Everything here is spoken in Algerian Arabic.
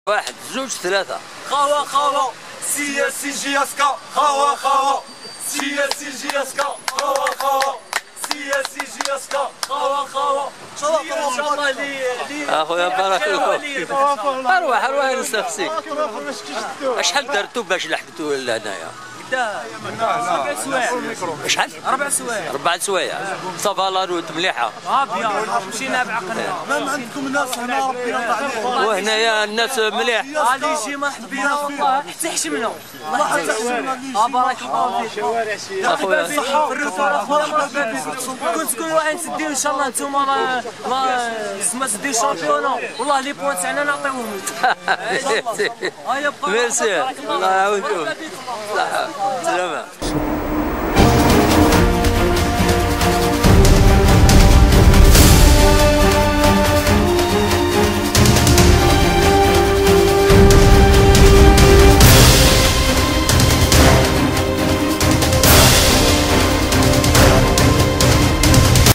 واحد، زوج، ثلاثة. خاوة خاوة، سياسي JSK، خاوة خاوة، سياسي JSK، خاوة خاوة، سياسي JSK، خاوة خاوة. ان شاء الله لي اخويا، بارك الله فيك. اروح اروح نسقسيك، شحال درتو باش لحقتوا لهنايا؟ 4 سوايع. شحال؟ 4 سوايع. 4 سوايع. ça va، la route مليحة؟ اه bien، مشينا بعقلنا. ما عندكم ناس هنا، ربي يرضى عليهم. وهنايا الناس مليح؟ غادي يجي، مرحبا بينا والله حتى حشمنا، والله حتى حشمنا. اه بارك الله فيك. اخويا. في ال retour اخويا، مرحبا بكم. كنت تكونوا رايحين تديو ان شاء الله انتم لا سما تديو championnat، والله les points تاعنا نعطيوهم لكم. هيا بقى. ميرسي، الله يعاونكم. صحة سلامة.